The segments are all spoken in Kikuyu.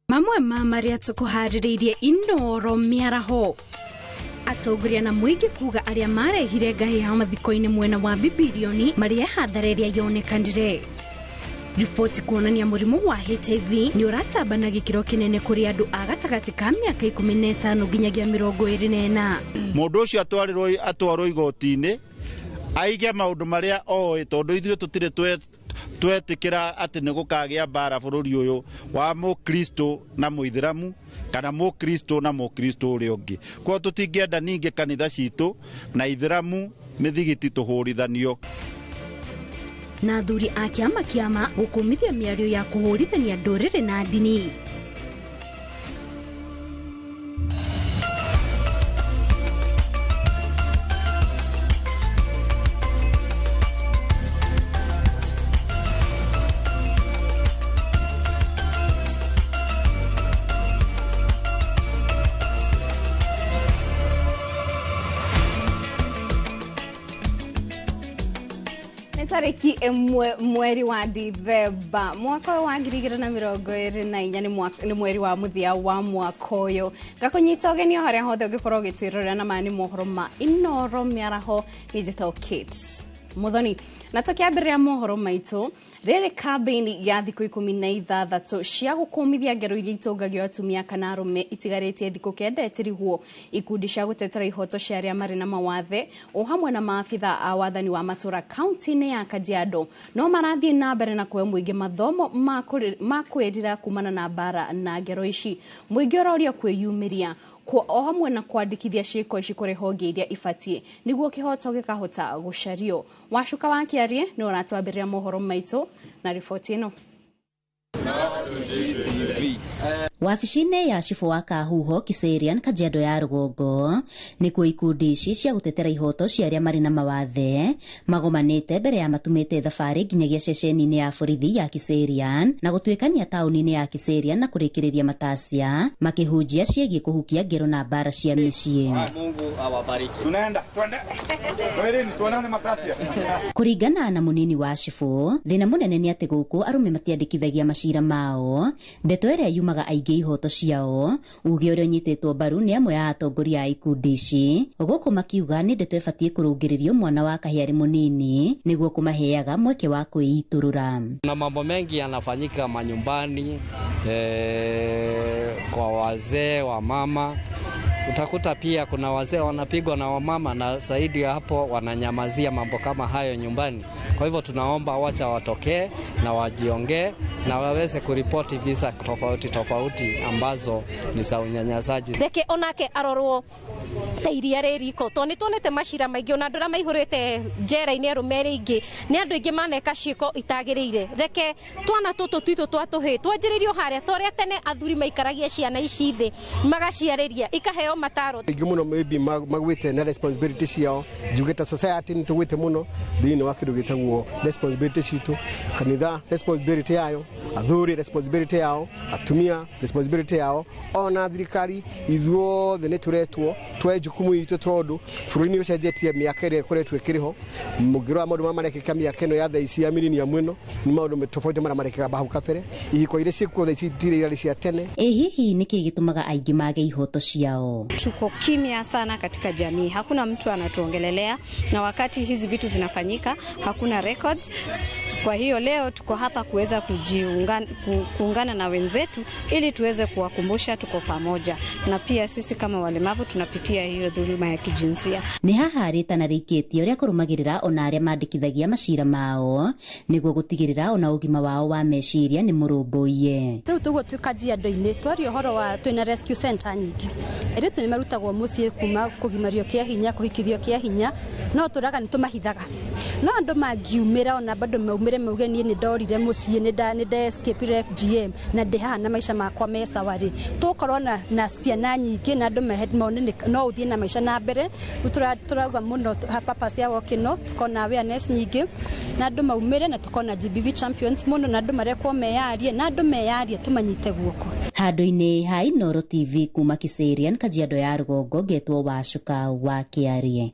Mamwe ma marĩa tũkũharĩrĩirie Inoro mĩaraho. Atongoria na mũingĩ kuga arĩa marehire ngahĩha mathiko-inĩ mwena wa Bibilioni marĩhe hathara ĩrĩa yonekanire. Riboti kuonania mũrimũ wa HIV nĩ ũratamba na gĩkĩro kĩnene kũrĩ andũ a gatagatĩ ka mĩaka 15 nginyagia 24. Mũndũ ũcio atwarwo igoti-inĩ aige maũndũ marĩa oĩ, tondũ ithuĩ tũtirĩ twetĩkĩra atĩ nĩ gũkagĩa mbara bũrũri ũyũ wa mũkristo na mũithĩramu kana mũkristo na mũkristo ũrĩa ũngĩ. Koguo tũtingĩenda ningĩ kanitha citũ na ithĩramu mĩthigiti tũhũrithanio. Na athuri a kĩama kĩama gũkũmithia mĩario ya kũhũrithania ndũrĩrĩ na ndini. Tariki ĩmwe mweri wa Dithemba mwaka ũyũ wa 2024 nĩ mweri wa mũthia wa mwaka ũyũ. Ngakũnyita ũgeni o harĩa hothe ũngĩkorwo ũgĩtwĩrorera na maya nĩ mohoro ma Inoro mĩaraho. Niĩ njĩtagwo Kate Muthoni, na tũkĩambĩrĩria mohoro maitũ rĩrĩ kambĩini ya thikũ 16 cia gũkũmithia ngero iria itũngagio atumia kana arũme itigarĩtie thikũ 9 ĩtirigwo. Ikundi cia gũtetera ihoto cia arĩa marĩ na mawathe o hamwe na maabitha a wathani wa matũra kaunti-inĩ ya Kajiado no marathiĩ na mbere na kũhe mũingĩ mathomo ma kwĩrira kumana na mbara na ngero ici. Mũingĩ ũrorio kwĩyumĩria o hamwe na kwandĩkithia ciĩko ici kũrĩ honge iria ibatiĩ nĩguo kĩhoto gĩkahota gũcario. Wacuka wa Kĩarie nĩ ũratwambĩrĩria mohoro maitũ na riboti ĩno. Wabici-inĩ ya cibũ wa Kahuho Kiserian Kajiado ya rũgongo nĩkuo ikundi ici cia gũtetera ihoto cia arĩa marĩ na mawathe magomanĩte mbere ya matumĩte thabarĩ nginyagia ceceni-inĩ ya borithi ya Kiserian na gũtuĩkania taũni-inĩ ya Kiserian na kũrĩkĩrĩria matacia makĩhunjia ciĩgiĩ kũhukia ngero na mbara cia mĩciĩ. Mungu awabariki. Tunaenda, tuende. Twendeni, tuonane matacia. Kũringana na mũnini wa cibũ, thĩna mũnene nĩ atĩ gũkũ arũme matiandĩkithagia macira mao, ndeto ĩrĩa yumaga aingĩ ihoto ciao, uge ũrĩa ũnyitĩtwo mbaru nĩ amwe a atongoria a ikundi ici, gũkũ makiuga nĩ ndeto ĩbatiĩ kũrũngĩrĩrio mwana wa kahĩĩ arĩ mũnini nĩguo kũmaheaga mweke wa kwĩitũrũra. Na mambo mengi yanafanyika manyumbani, kwa wazee wa mama. Utakuta pia kuna wazee wanapigwa na wamama na zaidi ya hapo wananyamazia mambo kama hayo nyumbani. Kwa hivyo tunaomba wacha watokee na wajiongee na waweze kuripoti visa tofauti tofauti ambazo ni za unyanyasaji. Reke onake arorwo ta iria rĩ riko tondũ nĩ tuonete macira maingĩ ona andũ arĩa maihũrĩte njera-inĩ arũme arĩa aingĩ nĩ andũ aingĩ maneka ciĩko itagĩrĩire. Reke twana tũtũ twitũ twa tũhĩĩ twanjĩrĩrio harĩa ta ũrĩa tene athuri maikaragia ciana ici thĩ magaciarĩria ikaheo mataro. Aingĩ mũno maybe magwĩte na responsibility ciao, njugĩte society nĩ tũgwĩte mũno thĩinĩ wa kĩndũ gĩtagwo responsibility citũ, kanitha responsibility yayo, athuri responsibility yao, atumia responsibility yao, ona thirikari ithuothe nĩ tũretwo twoe jukumu itũ tondũ bũrũri nĩ ũcenjetie mĩaka ĩrĩa ĩkoretwo ĩkĩrĩho. Mũngĩrora maũndũ marĩa marekĩka mĩaka ĩno ya thaa ici ya millennium ĩno nĩ maũndũ tofauti marĩa marekĩka hau kabere. Ihiko iria ciĩkuo thaa ici itirĩ irarĩ cia tene. Ĩ hihi nĩkĩ gĩtũmaga aingĩ mage ihoto ciao? Tuko kimya sana katika jamii, hakuna mtu anatuongelelea, na wakati hizi vitu zinafanyika hakuna records. Kwa hiyo leo tuko hapa kuweza kuungana na wenzetu ili tuweze kuwakumbusha tuko pamoja, na pia sisi kama walemavu tunapitia hiyo dhuluma ya kijinsia. Nĩ haha rĩtana rĩikĩtio rĩa kũrũmagĩrĩra ona arĩa mandĩkithagia macira mao nĩguo gũtigĩrĩra ona ũgima wao wa meciria nĩ mũrũmbũiye. Rĩu tũguo twĩ Kajiado-inĩ twaria ũhoro wa twĩna rescue center nyingĩ. Airĩtu nĩ marutagwo mũciĩ kuma kũgimario kĩa hinya, kũhikithio kĩa hinya, no tũraga nĩ tũmahithaga. No andũ mangiumĩra ona bado maumĩre mauge niĩ nĩ ndorire mũciĩ, nĩ nda escape FGM na ndĩ haha na maica makwa me sawa rĩ, tũgũkorwo na ciana nyingĩ na andũ mone no ũthiĩ na maica na mbere. Rĩu tũrauga mũno purpose ya walk ĩno, tũkona awareness nyingĩ na andũ maumĩre na tũkona GBV champions mũno na andũ marekwo meyarie na andũ meyarie tũmanyite guoko. Handũ-inĩ ha Inoro TV kuma Kiserian Kajiado ya rũgongo ngetwo Wacuka wa Kĩarie.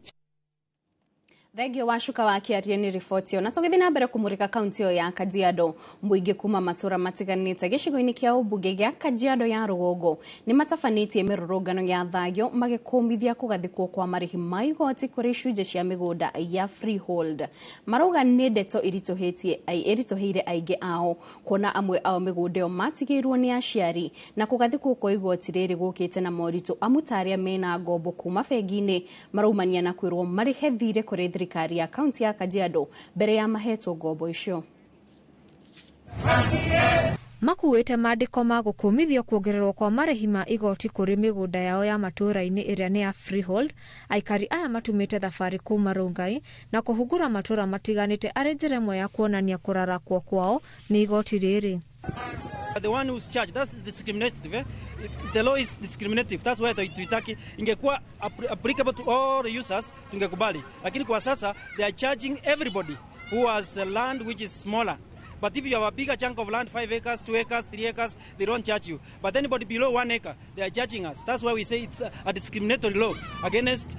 Thengio wa cuka wa kĩarie nĩ riboti ĩyo. Na tũgĩthiĩ na mbere kũmũrĩka kaunti ĩyo ya Kajiado, mũingĩ kuma matũra matiganĩte gĩcigo-inĩ kĩa ũmbunge gĩa Kajiado ya rũgongo nĩ matabanĩtie mĩrũrũngano ya thayũ magĩkũmithia kũgathĩkwo kwa marĩhi ma igoti kũrĩ icunjĩ cia mĩgũnda ya freehold. Marauga nĩ ndeto ĩritũhĩire aingĩ ao kuona amwe ao mĩgũnda ĩyo matigĩirwo nĩ aciari, na kũgathĩkwo kwa igoti rĩrĩ gũkĩte na moritũ amu ta arĩa mena ngombo kuma bengi-inĩ maraumania na kwĩrwo marĩhe thirĩ kũrĩ thirikari ya kaunti ya Kajiado mbere ya mahetwo ngombo icio. Makuĩte mandĩko ma gũkũmithio kuongererwo kwa marĩhi ma igoti kũrĩ mĩgũnda yao ya matũũra-inĩ ĩrĩa nĩ ya freehold. Aikari aya matumĩte thabarĩ kuma Rongai na kũhungura matũũra matiganĩte arĩ njĩra ĩmwe ya kuonania kũrarakwo kwao nĩ igoti rĩrĩ. The one who's charged, that's discriminative. Eh? The law is discriminative. That's why tuitaki ingekuwa applicable to all the users tungekubali. Lakini kwa sasa they are charging everybody who has a land which is smaller. But if you have a bigger chunk of land, 5 acres, 2 acres, 3 acres, they don't charge you. But anybody below 1 acre, they are charging us. That's why we say it's a discriminatory law against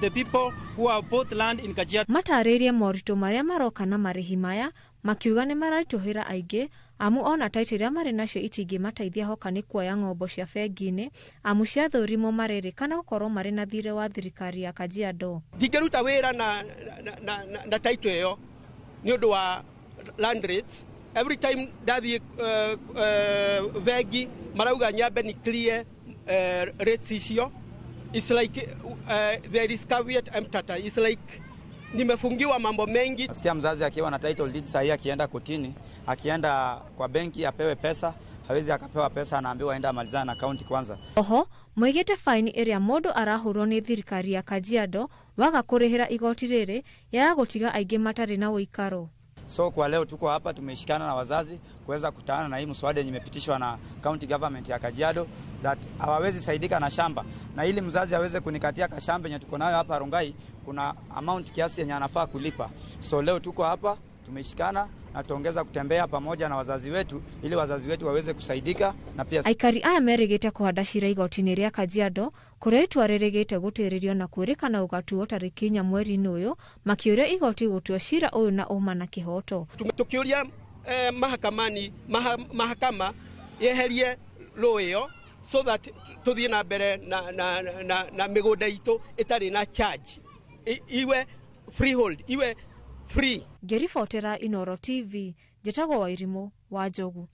the people who have bought land in Kajiado. Matarĩirie moritũ marĩa maroka na marĩhi maya makiuga nĩ mararitũhĩra aingĩ amu ona taitũ iria marĩ nacio itingĩmateithia hoka nĩ kuoya ng'ombo cia bengi-inĩ amu ciathũrimwo marerĩkana gũkorwo marĩ na thirĩ wa thirikari ya Kajiado. Ndingĩruta wĩra na taitũ ĩyo nĩ ũndũ wa land rates. Every time ndathiĩ bengi marauga nyambe ni clear rates icio. It's like there is caveat emptor. It's like nimefungiwa mambo mengi. Nasikia mzazi akiwa na title deed sahihi akienda kotini, akienda kwa benki apewe pesa, hawezi akapewa pesa, anaambiwa aenda amalizane na county kwanza. Oho, moigĩte faini ĩrĩa mũndũ arahũrwo nĩ thirikari ya Kajiado waga kũrĩhĩra igoti rĩrĩ yaga gũtiga aingĩ matarĩ na ũikaro. So kwa leo tuko hapa tumeshikana na wazazi kuweza kutana na hii mswada yenye imepitishwa na county government ya Kajiado that hawawezi saidika na shamba, na ili mzazi aweze kunikatia kashamba yenye tuko nayo hapa Rongai kuna amount kiasi yenye anafaa kulipa. So leo tuko hapa tumeshikana na tuongeza kutembea pamoja na wazazi wetu ili wazazi wetu waweze kusaidika. Na pia aikari aya merĩgĩte kũhanda cira igoti-inĩ rĩa Kajiado kũrĩa itua rĩrĩgĩte gũtĩrĩrio na kwĩrĩkana ũgatuo tarĩki 4 mweri-inĩ ũyũ, makĩũria igoti gũtua cira ũyũ na ũma na kĩhoto. Tukiuria mahakamani mahakama yeherie law ĩyo so that tuthiĩ na mbere na mĩgũnda itũ ĩtarĩ na charge, iwe freehold, iwe free. Ngĩribotera Inoro TV, njĩtagwo Wairimũ wa Njogu.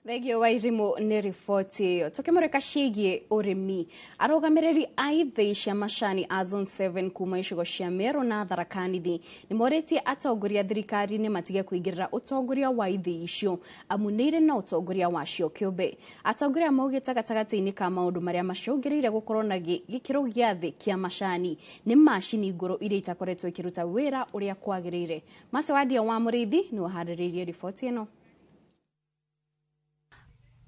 Thengio Wairimũ nĩ riboti ĩyo. Tũkĩmũrĩka ciĩgiĩ ũrĩmi, arũgamĩrĩri a ithĩi cia macani a Zone 7 kuma icigo cia Meru na Tharaka Nithi nĩ morĩtie atongoria thirikari-inĩ matige kũingĩrĩra ũtongoria wa ithĩi icio amu nĩ irĩ na ũtongoria wacio kĩũmbe. Atongoria maugĩte gatagatĩ-inĩ ka maũndũ marĩa macũngĩrĩire gũkorwo na gĩkĩro gĩa thĩ kĩa macani nĩ macini ngũrũ iria itakoretwo ikĩruta wĩra ũrĩa kwagĩrĩire. Macewadia wa Mũrĩithi nĩ waharĩrĩirie riboti ĩno.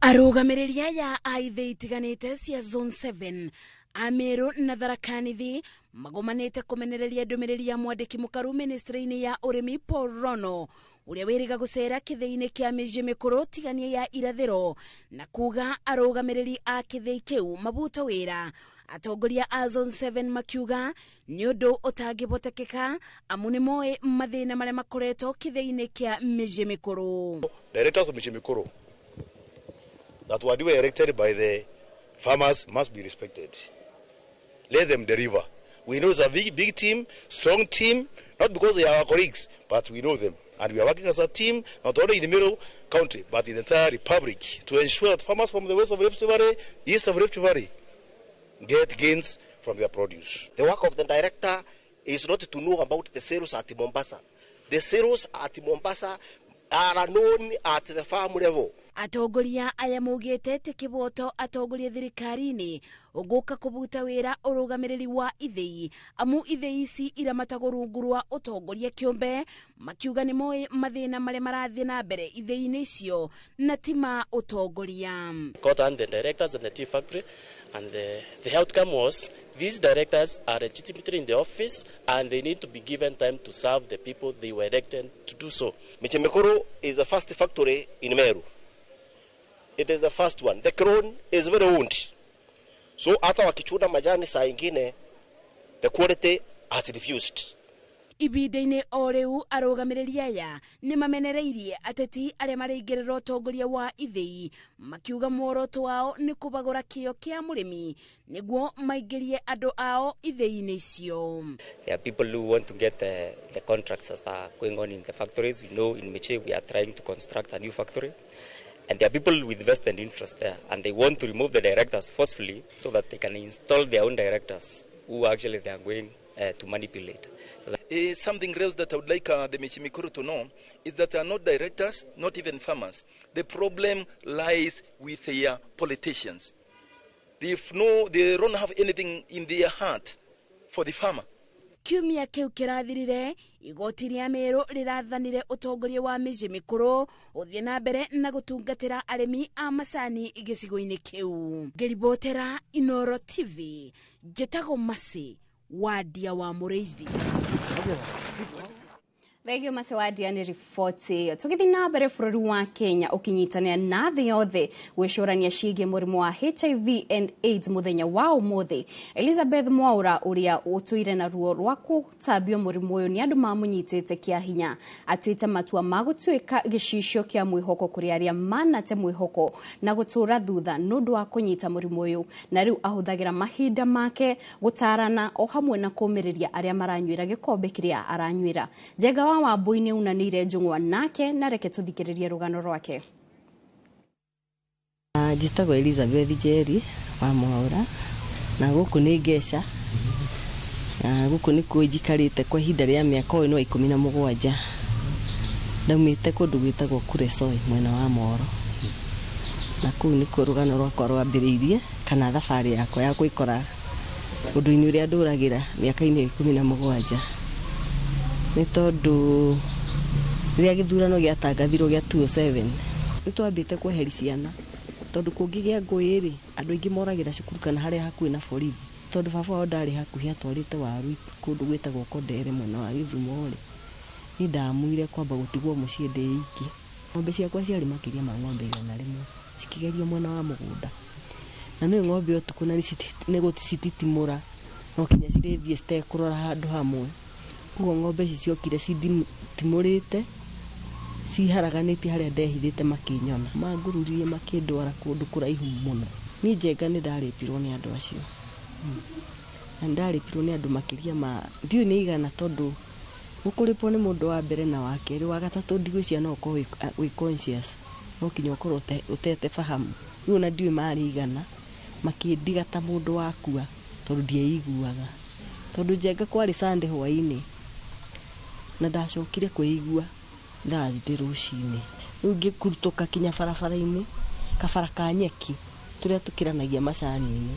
Arũgamĩrĩri aya a ithĩi itiganĩte cia Zone 7 a Meru na Tharaka Nithi magomanĩte kũmenereria ndũmĩrĩri ya mwandĩki mũkaru ministry-inĩ ya ũrĩmi Paul Rono ũrĩa wĩrĩga gũcera kĩthĩi-inĩ kĩa mĩciĩ mĩkũrũ tigania ya irathĩro na kuga arũgamĩrĩri a kĩthĩi kĩu mabuto wĩra. Atongoria a Zone 7 makiuga nĩ ũndũ ũtangĩhotekeka amu nĩ moĩ mathĩna marĩa makoretwo kĩthĩi-inĩ kĩa mĩciĩ mĩkũrũ. Directors of mĩciĩ mĩkũrũ that were duly elected by the farmers must be respected. Let them deliver. We know it's a big, big team, strong team, not because they are our colleagues, but we know them. And we are working as a team, not only in the Meru County, but in the entire republic, to ensure that farmers from the west of Rift Valley, east of Rift Valley, get gains from their produce. The work of the director is not to know about the sales at Mombasa. The sales at Mombasa are known at the farm level. Atongoria aya maugĩte ti kĩboto atongoria thirikari-inĩ ũgũka kũbuta wĩra ũrũgamĩrĩri wa ithĩi amu ithĩi ici iramatagwo rungu rwa ũtongoria kĩũmbe, makiuga nĩ moĩ mathĩna marĩa marathiĩ na mbere ithĩi-inĩ icio na ti ma ũtongoria. Got and the directors and the tea factory, and the outcome was these directors are legitimately in the office and they need to be given time to serve the people they were elected to do so. Mĩciĩ Mĩkũrũ is the first factory in Meru. It is the first one. The crown is very old. So hata wakichuna majani saa ingine the quality has refused. Ibinda-inĩ o rĩu arũgamĩrĩri aya nĩ mamenereirie ateti arĩa maraingĩrĩra ũtongoria wa ithĩi makiuga muoroto wao nĩ kũbagũra kĩo kĩa mũrĩmi nĩguo maingĩrie andũ ao ithĩi-inĩ icio. There are people who want to get the contracts that are going on in the factories. We know in Meche we are trying to construct a new factory. And there are people with vested interest there, and they want to remove the directors forcefully so that they can install their own directors who actually they are going to manipulate. So that something else that I would like the Michimikuru to know is that they are not directors, not even farmers. The problem lies with their politicians. They don't have anything in their heart for the farmer. Kiumia kĩu kĩrathirire igoti rĩa Meru rĩrathanire ũtongoria wa mĩciĩ mĩkũrũ ũthiĩ na mbere na gũtungatĩra arĩmi a macani gĩcigo-inĩ kĩu. Ngĩribotera Inoro TV, njĩtagwo Masi Wadia wa Mũrĩithi. Thengio Masi Wadia nĩ riboti ĩyo. Tũgĩthiĩ na mbere bũrũri wa Kenya ũkĩnyitanĩra na thĩ yothe gwĩcũrania ciĩgiĩ mũrimũ wa HIV and AIDS mũthenya wa ũmũthĩ. Elizabeth Mwaura ũrĩa ũtũire na ruo rwa gũtambio mũrimũ ũyũ nĩ andũ mamũnyitĩte kĩa hinya atuĩte matua ma gũtuĩka gĩcicio kĩa mwĩhoko kũrĩ arĩa manate mwĩhoko na gũtũra thutha nĩ ũndũ wa kũnyita mũrimũ ũyũ, na rĩu ahũthagĩra mahinda make gũtarana o hamwe na kũmĩrĩria arĩa maranyuĩra gĩkombe kĩrĩa aranyuĩra. Njenga wa Wambui nĩ unanĩire njũng'wa nake na reke tũthikĩrĩrie rũgano rwake. Njĩtagwo Elizabeth Njeri wa Mwaura na gũkũ nĩ Ngeca na gũkũ nĩkuo njikarĩte kwa ihinda rĩa mĩaka ĩno 17. Ndaumĩte kũndũ gwĩtagwo Kuresoi mwena wa Moro, na kũu nĩkuo rũgano rwakwa rwambĩrĩirie kana thabarĩ yakwa ya gwĩkora ũndũ-inĩ ũrĩa ndũragĩra mĩaka-inĩ 17. Nĩ tondũ rĩrĩa gĩthurano gĩatangathirwo gĩa 2007 nĩ twambĩte kweheri ciana tondũ kũngĩgĩa ngũĩ rĩ andũ aingĩ moragĩra cukuru kana harĩa hakuhĩ na borithi, tondũ baba wao ndarĩ hakuhĩ atwarĩte waru kũndũ gwĩtagwo Kondere mwena wa Gĩthumo rĩ, niĩ ndamuire kwamba gũtigwo mũciĩ ndĩ iki. Ng'ombe ciakwa ciarĩ makĩria ma ng'ombe 100 cikĩgerio mwena wa mũgũnda, na nĩ ng'ombe ũtukũ na nĩ gũcititimũra no kinya cirĩthiĩ citekũrora handũ hamwe. Koguo ng'ombe ici ciokire citimũrĩte ciharaganĩtie harĩa ndehithĩte makĩnyona, mangururirie makĩndwara kũndũ kũraihu mũno. Niĩ Njenga nĩ ndarĩpirwo nĩ andũ acio, na nĩ ndarĩpirwo nĩ andũ makĩria ma ndiũĩ nĩ igana, tondũ gũkũrĩpwo nĩ mũndũ wa mbere na wa kerĩ wa gatatũ ndigwĩciria no ũkorwo wĩ conscious, no kinya ũkorwo ũtete fahamu. Rĩu ona ndiũĩ marĩ igana, makĩndiga ta mũndũ wakua tondũ ndieiguaga, tondũ Njenga kwarĩ Sunday hwaĩ-inĩ na ndacokire kwĩigua Thursday rũcinĩ. Rĩu ngĩkurutũka kinya barabara-inĩ kabara ka nyeki tũrĩa tũkĩranagia macani-inĩ,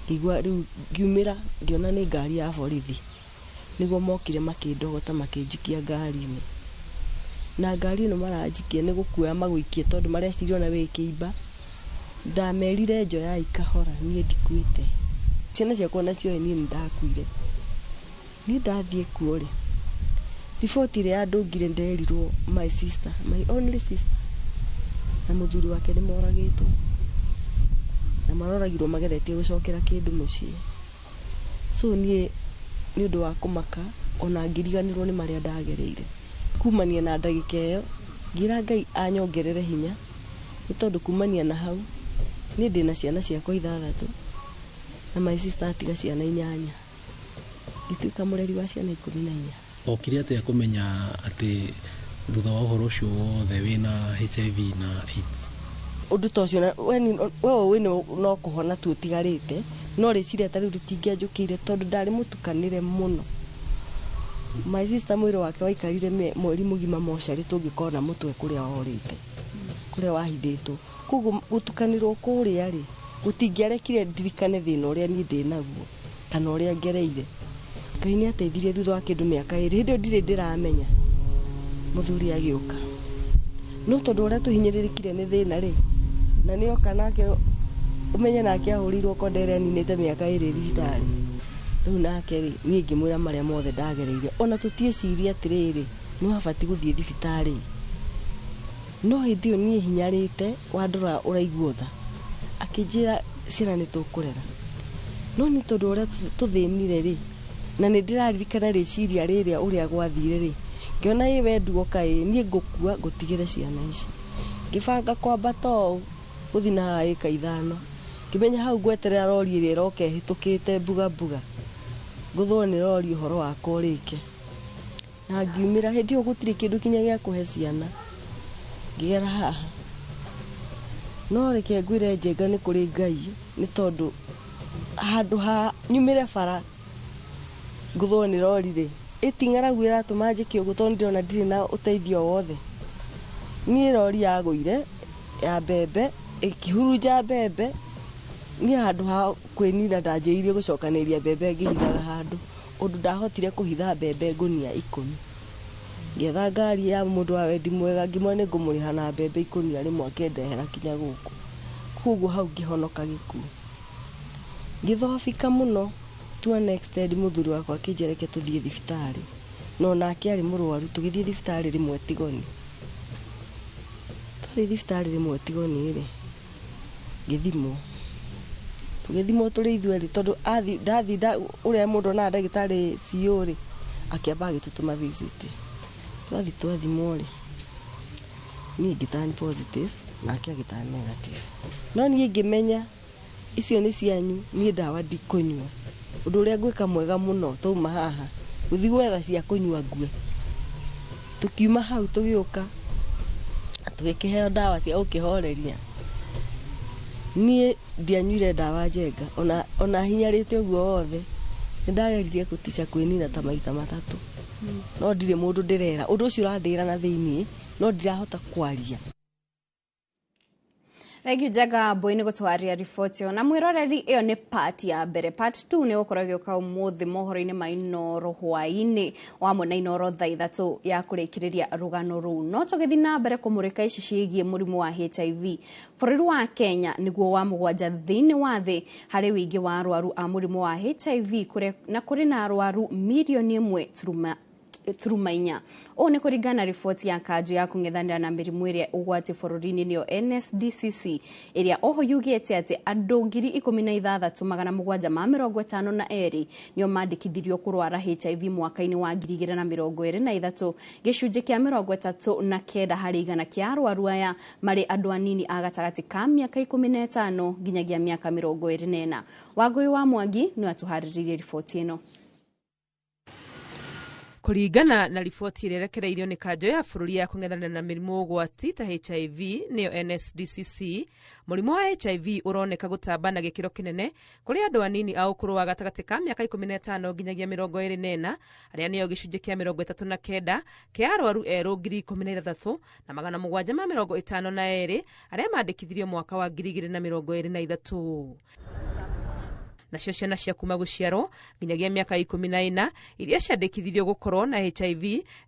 ngĩigua rĩu ngiumĩra ngĩona nĩ ngari ya borithi, nĩguo mokire makĩndogota makĩnjikia ngari-inĩ, na ngari ĩno maranjikia nĩ gũkuoya magũikie tondũ mareciria ona wĩ kĩimba. Ndamerire njoyai kahora niĩ ndikuĩte, ciana ciakwa nacio niĩ nĩ ndakuire. Niĩ ndathiĩ kuo rĩ, riboti ĩrĩa yandũngire nderirwo my sister, my only sister na mũthuri wake nĩ moragĩtwo, na maroragirwo mageretie gũcokera kĩndũ mũciĩ. So niĩ nĩ ũndũ wa kũmaka ona ngĩriganĩrwo nĩ marĩa ndagereire. Kumania na ndagĩka ĩyo ngĩra Ngai anyongerere hinya, nĩ tondũ kumania na hau niĩ ndĩna ciana ciakwa 6 na my sister atiga ciana 8, ngĩtuĩka mũreri wa ciana 14. Okire atĩa kũmenya atĩ thutha wa ũhoro ũcio wothe wĩna HIV na AIDS? Ũndũ ta ũcio we ũĩ no kũhona tu ũtigarĩte, no rĩciria ta rĩu rĩtingĩanjũkĩire tondũ ndarĩ mũtukanĩre mũno. My sister mwĩrĩ wake waikarire mweri mũgima mocarĩ tũngĩkona mũtwe kũrĩa worĩte, kũrĩa wahithĩtwo. Koguo gũtukanĩrwo kũrĩa rĩ gũtingĩarekire ndirikane thĩna ũrĩa niĩ ndĩnaguo kana ũrĩa ngereire. Ngai nĩ ateithirie thutha wa kĩndũ mĩaka 2, hĩndĩ ĩyo ndirĩ ndĩramenya mũthuri agĩũka, no tondũ ũrĩa tũhinyĩrĩrĩkire nĩ thĩna rĩ, na nĩoka nake ũmenye nake ahũrĩirwo Kondere aninĩte mĩaka 2 thibitarĩ. Rĩu nake rĩ niĩ ngĩmwĩra marĩa mothe ndagereire, ona tũtiĩcirie atĩrĩrĩ nĩ wabatiĩ gũthiĩ thibitarĩ, no hĩndĩ ĩyo niĩ hinyarĩte wandora ũraigua tha, akĩnjĩra ciana nĩ tũkũrera, no nĩ tondũ ũrĩa tũthĩnire rĩ Na nĩ ndĩraririkana rĩciria rĩrĩa ũrĩa gwathire rĩ, ngĩona ĩ we nduoka ĩ niĩ ngũkua ngũtigĩre ciana ici. Ngĩbanga kwambata ũũ gũthiĩ na haha ĩka 5, ngĩmenya hau ngweterera rori ĩrĩa ĩroka ĩhĩtũkĩte mbuga mbuga, ngũthwo nĩ rori ũhoro wakwa ũrĩke. Na ngiumĩra hĩndĩ ĩyo gũtirĩ kĩndũ kinya gĩa kũhe ciana, ngĩgera haha. No reke ngwĩre Njenga nĩ kũrĩ Ngai, nĩ tondũ handũ ha nyumĩre bara ngũthwo nĩ rori rĩ, ĩti ng'aragu ĩratũma njĩke ũguo tondũ ndĩrona ndirĩ na ũteithio wothe. Niĩ rori yagũire ya mbembe, ĩkĩhurunja mbembe, niĩ handũ ha kwĩnina ndanjĩrĩirie gũcokanĩrĩria mbembe ngĩhithaga handũ, ũndũ ndahotire kũhitha mbembe ngũnia 10. Ngĩetha ngari ya mũndũ wa wendi mwega, ngĩmwĩra nĩ ngũmũrĩha na mbembe ikũnia rĩmwe akĩndehera kinya gũkũ. Koguo hau ngĩhonoka gĩkuũ. Ngĩthobika mũno to an extent mũthuri wakwa akĩnjĩra reke tũthiĩ thibitarĩ, no nake arĩ mũrwaru, tũgĩthiĩ thibitarĩ rĩmwe Tigoni. Twathiĩ thibitarĩ rĩmwe Tigoni rĩ, ngĩthimwo. Tũgĩthimwo tũrĩ ithuerĩ tondũ ndathiĩ ũrĩa mũndũ onaga ndagĩtarĩ CEO rĩ, akĩamba agĩtũtũma visit. Twathiĩ twathimwo rĩ, niĩ ngĩ turn positive nake agĩ turn negative. No niĩ ngĩmenya icio nĩ cianyu, niĩ ndawa ndikũnyua. Ũndũ ũrĩa ngwĩka mwega mũno twauma haha, gũthiĩ gwetha cia kũnyua ngue. Tũkiuma hau tũgĩũka, tũgĩkĩheo ndawa cia gũkĩhoreria. Niĩ ndianyuire ndawa Njenga, ona hinyarĩte ũguo wothe, nĩ ndageririe gũtica kwĩnina ta maita 3. No ndirĩ mũndũ ndĩrera, ũndũ ũcio ũrandĩra na thĩiniĩ, no ndirahota kwaria. Thank you Njenga Mbui nĩ gũtwaria riboti ĩyo. Na mwĩroreri ĩyo nĩ part ya mbere. Part 2 nĩ gũkorwo ĩgĩũka ũmũthĩ mohoro-inĩ ma Inooro hwaĩ-inĩ wa hamwe na Inooro thaa 3 ya kũrĩkĩrĩria rũgano rũu. No tũgĩthiĩ na mbere kũmũrĩka ici ciĩgiĩ mũrimũ wa HIV. Bũrũri wa Kenya nĩguo wa 7 thĩinĩ wa thĩ harĩ wĩingĩ wa arwaru a mũrimũ wa HIV na kũrĩ na arwaru mirioni 1.4. Ũũ nĩ kũringana na riboti ya kanjũ ya kũng'ethanĩra na mĩrimũ ĩrĩa ũgwati bũrũri-inĩ nĩyo NSDCC, ĩrĩa oho yugĩte atĩ andũ 16,752 nĩo mandĩkithirio kũrwara HIV mwaka-inĩ wa 2023, gĩcunjĩ kĩa 39 harĩ igana kĩa arwaru aya marĩ andũ anini a gatagatĩ ka mĩaka 15 nginyagia mĩaka 24. Wangũi wa Mwangi nĩwe atũharĩrĩirie riboti ĩno. Kũringana na riboti ĩrĩa ĩrekereirio nĩ kanjũ ya bũrũri ya kũng'ethanĩra na mĩrimũ ũgwati ta HIV nĩyo NSDCC, mũrimũ wa HIV ũroneka gũtamba na gĩkĩro kĩnene kũrĩ andũ anini a ũkũrũ wa gatagatĩ ka mĩaka 15 nginyagia 24, arĩa nĩo gĩcunjĩ kĩa 39 kĩa arwaru erũ 16,752 arĩa mandĩkithirio mwaka wa 2023. Nacio ciana cia kuma gũciarwo nginyagia mĩaka 14 iria ciandĩkithirio gũkorwo na HIV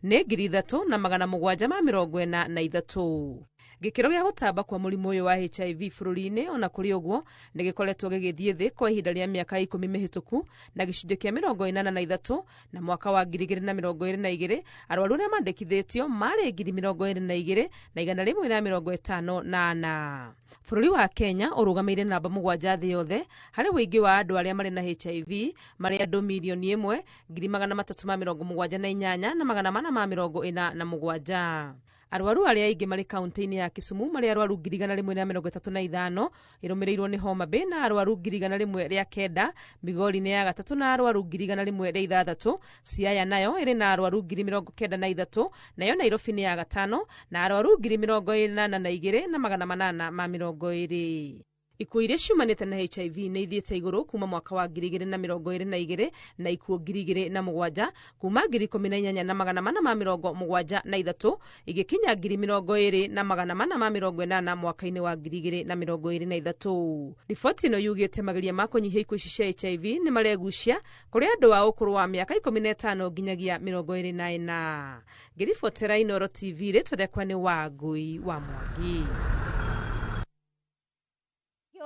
nĩ 3,743. Gĩkĩro gĩa gũtamba kwa mũrimũ ũyũ wa HIV bũrũri-inĩ ona kũrĩ ũguo nĩ gĩkoretwo gĩgĩthiĩ thĩ kwa ihinda rĩa mĩaka 10 mĩhĩtũku na gĩcunjĩ kĩa 83, na mwaka wa 2022 arwaru arĩa mandĩkithĩtio marĩ 22,154. Bũrũri wa Kenya ũrũgamĩire namba 7 thĩ yothe harĩ wĩingĩ wa andũ arĩa marĩ na HIV marĩ andũ mirioni 1,378,447. Arwaru arĩa aingĩ marĩ kaunti-inĩ ya Kisumu marĩ arwaru 135, ĩrũmĩrĩirwo nĩ Homa Bay na arwaru 109, Migori nĩ ya gatatũ na arwaru 106, Siaya nayo ĩrĩ na arwaru 93,000, nayo Nairobi nĩ ya gatano na arwaru 82,820. Ikuũ iria ciumanĩte na HIV nĩ ithiĩte igũrũ kuma mwaka wa 2022 na ikuũ 2007 kuma 18,473 igĩkinya 20,480 mwaka-inĩ wa 2023. Riboti ĩno yugĩte mageria ma kũnyihia ikuũ ici cia HIV nĩ maregucia kũrĩ andũ a ũkũrũ wa mĩaka 15 nginyagia 24. Ngĩribotera Inooro TV, rĩtwa rĩakwa nĩ Wangũi wa Mwangi.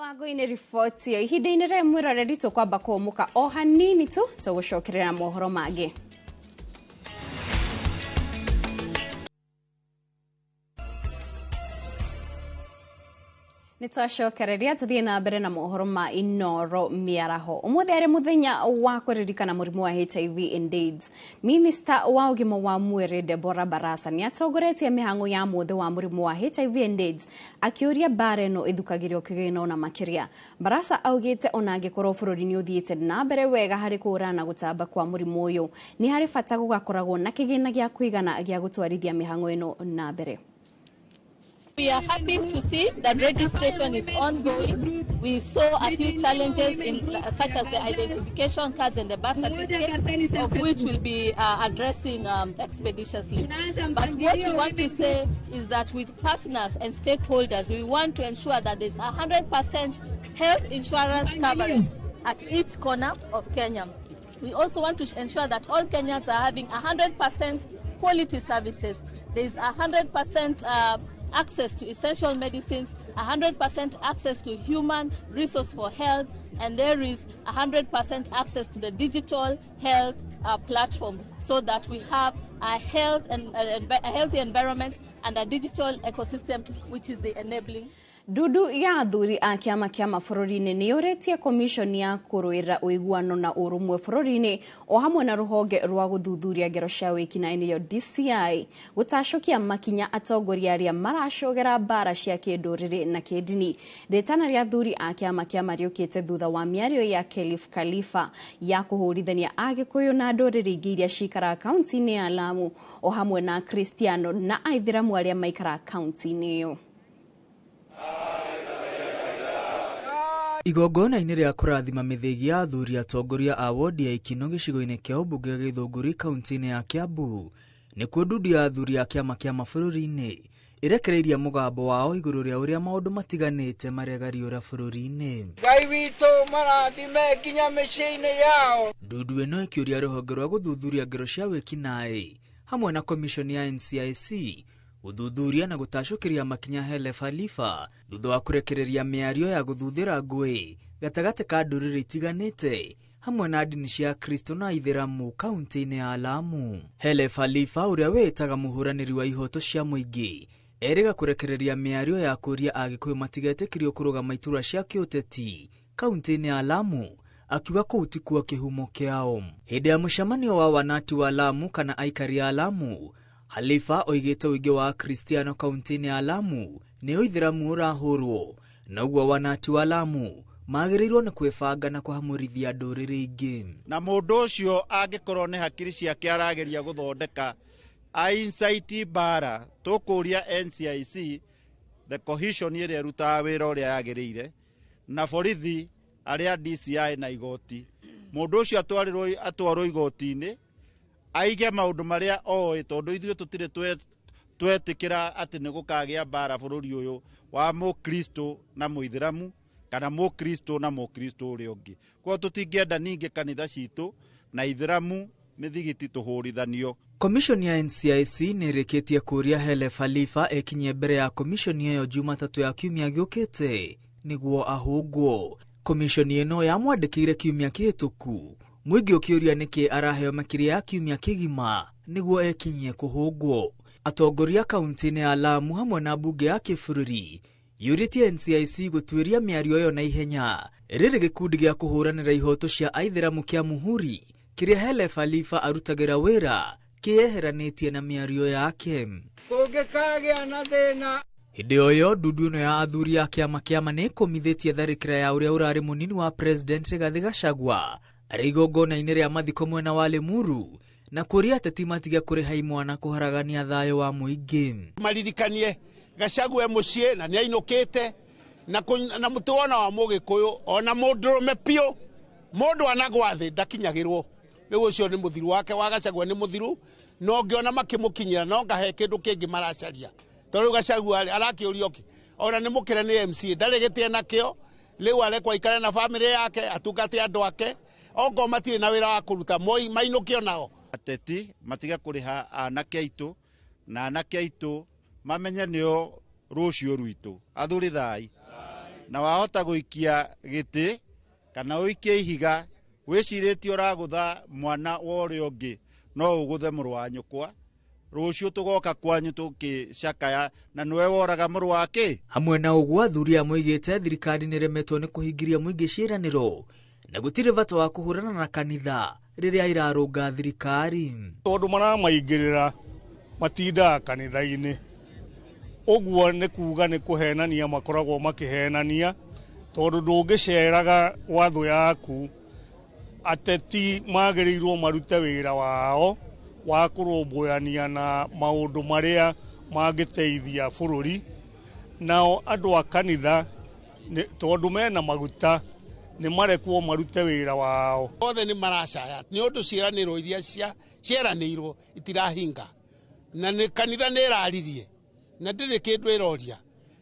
Wangũi-inĩ riboti ĩyo. Ihinda-inĩ rĩrĩ mwĩroreri tũkwamba kũũmũka o hanini tu tũgũcokerera mohoro mangĩ. Nĩtwacokereria tũthiĩ na mbere na mohoro ma Inoro mĩaraho. Ũmũthĩ arĩ mũthenya wa kũririkana mũrimũ wa HIV and AIDS. Minista wa ũgima wa mwĩrĩ Deborah Barasa nĩatongoretie mĩhang'o ya mũthĩ wa mũrimũ wa HIV and AIDS akĩũria mbara ĩno ĩthukagĩrio kĩgĩna ona makĩria. Barasa augĩte ona angĩkorwo bũrũri nĩ ũthiĩte na mbere wega harĩ kũhũrana na gũtamba kwa mũrimũ ũyũ, nĩ harĩ bata gũgakoragwo na kĩgĩna gĩa kũigana gĩa gũtwarithia mĩhang'o ĩno na mbere. We are happy to see that registration is ongoing. We saw a few challenges in such as the identification cards and the birth certificates, of which we'll be addressing expeditiously. But what we want to say is that with partners and stakeholders, we want to ensure that there's 100% health insurance coverage at each corner of Kenya. We also want to ensure that all Kenyans are having 100% quality services. There's 100% access to essential medicines, 100% access to human resource for health, and there is 100% access to the digital health platform, so that we have a health and a healthy environment and a digital ecosystem, which is the enabling. Ndundu ya athuri a kĩama kĩa mabũrũri-inĩ nĩ yũrĩtie komishoni ya kũrũĩrĩra ũiguano na ũrũmwe bũrũri-inĩ o hamwe na rũhonge rwa gũthuthuria ngero cia wĩkinaĩ nĩyo DCI gũtacũkia makinya atongoria arĩa maracogera mbara cia kĩndũrĩrĩ na kĩndini. Rĩtana rĩa athuri a kĩama kĩa mariũkĩte thutha wa mĩario ya Khelif Khalifa ya kũhũrithania Agĩkũyũ na ndũrĩrĩ ingĩ iria cikaraga kaunti-inĩ ya Lamu o hamwe na Akristiano na Aithĩramu arĩa maikaraga kaunti-inĩ ĩyo. Igongona-inĩ rĩa kũrathima mĩthĩgi ya athuri atongoria a wodi ya Ikino gĩcigo-inĩ kĩa ũmbunge Gĩthũngũri kaunti-inĩ ya Kiambu nĩkuo ndundu ya athuri a kĩama kĩa mabũrũri-inĩ ĩrekereirie mũgambo wao igũrũ rĩa ũrĩa maũndũ matiganĩte maregariũra bũrũri-inĩ. Ngai witũ marathime nginya mĩciĩ-inĩ yao. Ndundu ĩno ĩkĩũria rũhonge rwa gũthuthuria ngero cia wĩkinaĩ hamwe na komishoni ya NCIC gũthuthuria na gũtacũkĩria makinya Khelif Khalifa thutha wa kũrekereria mĩario ya gũthuthĩra ngũĩ gatagatĩ ka ndũrĩrĩ itiganĩte hamwe na ndini cia Kristo na Aithĩramu kaunti-inĩ ya Lamu. Khelif Khalifa ũrĩa wĩĩtaga mũhũranĩri wa ihoto cia mũingĩ erĩga kũrekereria mĩario ya kũũria Agĩkũyũ matigetĩkĩrio kũrũgama iturwa cia kĩũteti kaunti-inĩ ya Lamu akiuga kũu tikuo kĩhumo kĩao. Hĩndĩ ya mũcemanio wa wanati wa Lamu kana aikari a Lamu, Khalifa oigĩte ũingĩ wa Akristiano kaunti-inĩ ya Lamu nĩ ũithĩramu ũrahũrwo na ũguo wanati wa Lamu magĩrĩirwo nĩ kwĩbanga na kũhamũrithia ndũrĩrĩ ingĩ. Na mũndũ ũcio angĩkorwo nĩ hakiri ciake arageria gũthondeka a incite mbara, tũkũria NCIC the cohesion ĩrĩa ĩrutaga wĩra ũrĩa yagĩrĩire na borithi arĩa DCI na igoti, mũndũ ũcio atwarwo igoti-inĩ aige maũndũ marĩa oĩ, tondũ ithuĩ tũtirĩ twetĩkĩra atĩ nĩ gũkagĩa mbara bũrũri ũyũ wa mũkristo na mũithĩramu kana mũkristo na mũkristo ũrĩa ũngĩ. Koguo tũtingĩenda ningĩ kanitha citũ na ithĩramu mĩthigiti tũhũrithanio. Komishoni ya NCIC nĩ ĩrĩkĩtie kũũria Khelif Khalifa ekinyie mbere ya komishoni ĩyo Jumatatũ ya kiumia gĩũkĩte nĩguo ahũngwo. Komishoni ĩno yamwandĩkĩire kiumia kĩhĩtũku mũingĩ ũkĩũria nĩkĩ araheo makĩria ya kiumia kĩgima nĩguo ekinyie kũhũngwo. Atongoria kaunti-inĩ ya Lamu hamwe na mbunge ya kĩbũrũri yũrĩtie NCIC gũtuĩria mĩario ĩyo na ihenya rĩrĩ gĩkundi gĩa kũhũranĩra ihoto cia Aithĩramu kĩa Muhuri kĩrĩa Khelif Khalifa arutagĩra wĩra kĩyeheranĩtie na mĩario yake. Kũngĩkagĩa na thĩna. Hĩndĩ o ĩyo ndundu ĩno ya athuri a kĩama kĩama nĩ ĩkũmithĩtie tharĩkĩra ya ũrĩa ũrarĩ mũnini wa President Rigathi Gachagua arĩ igongona-inĩ rĩa mathiko mwena wa Limuru na kũũria ateti matige kũrĩha imwana kũharagania thayũ wa mũingĩ. Maririkanie Gachagua mũciĩ na nĩainũkĩte na mũtĩ wona wa mũgĩkũyũ ona mũndũrũme piũ mũndũ anagwa thĩ ndakinyagĩrwo. Rĩu ũcio nĩ mũthiru wake wa Gachagua nĩ mũthiru, no ngĩona makĩmũkinyĩra no ngahe kĩndũ kĩngĩ maracaria. Tondũ rĩu Gachagua arakĩũrio kĩ ona nĩ mũkĩre nĩ MC ndarĩ gĩtĩe nakĩo, rĩu arekwo aikare na bamĩrĩ yake atungate andũ ake ongo matirĩ na wĩra wa kũruta mainũkio nao. Ateti matige kũrĩha anake aitũ na anake aitũ mamenye nĩo rũciũ rwitũ. Athuri thai na wahota gũikia gĩtĩ kana ũikie ihiga wĩcirĩtie ũragũtha mwana wa ũrĩa ũngĩ no ũgũthe mũrũ wa nyũkwa Rũciũ tũgoka kwanyu tũkĩcakaya na nĩwe woraga mũrũ wake. Hamwe na ũguo athuri aya moigĩte thirikari nĩremetwo nĩ kũhingĩria mũingĩ ciĩranĩro na gũtirĩ bata wa kũhũrana na kanitha rĩrĩa irarũnga thirikari. Tondũ maramaingĩrĩra matindaga kanitha-inĩ, ũguo nĩ kuga nĩ kũhenania makoragwo makĩhenania, tondũ ndũngĩceraga gwa thũ yaku. Ateti magĩrĩirwo marute wĩra wao wa kũrũmbũyania na maũndũ marĩa mangĩteithia bũrũri, nao andũ a kanitha tondũ mena maguta nĩ marekwo marute wĩra wao. Othe nĩ maracaya nĩ ũndũ ciĩranĩro iria cieranĩirwo itirahinga, na nĩ kanitha nĩ ĩraririe na ndĩrĩ kĩndũ ĩroria,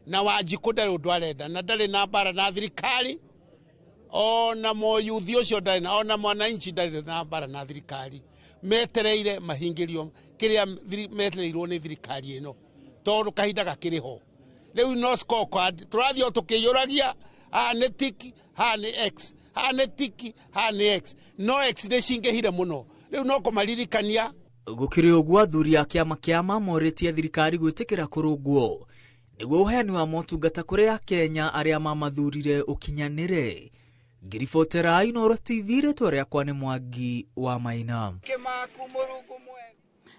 na Wanjikũ ndarĩ ũndũ arenda na ndarĩ na mbara na thirikari, ona moyuthi ũcio ndarĩ na, ona mwananchi ndarĩ na mbara na thirikari. Metereire mahingĩrio kĩrĩa metereirwo nĩ thirikari ĩno, tondũ kahinda gakĩrĩ ho. Rĩu no scorecard tũrathiĩ o tũkĩiyũragia, haha nĩ tiki, haha nĩ x, haha nĩ tiki, haha nĩ x, no x nĩ cingĩhire mũno. Rĩu no kũmaririkania. Gũkĩrĩ ũguo athuri a kĩama kĩa morĩtie thirikari gwĩtĩkĩra kũrũngwo nĩguo ũheani wa motungata kũrĩ Akenya arĩa mamathurire ũkinyanĩre. Ngĩribotera Inooro TV, rĩtwa rĩakwa nĩ Mwangi wa Maina.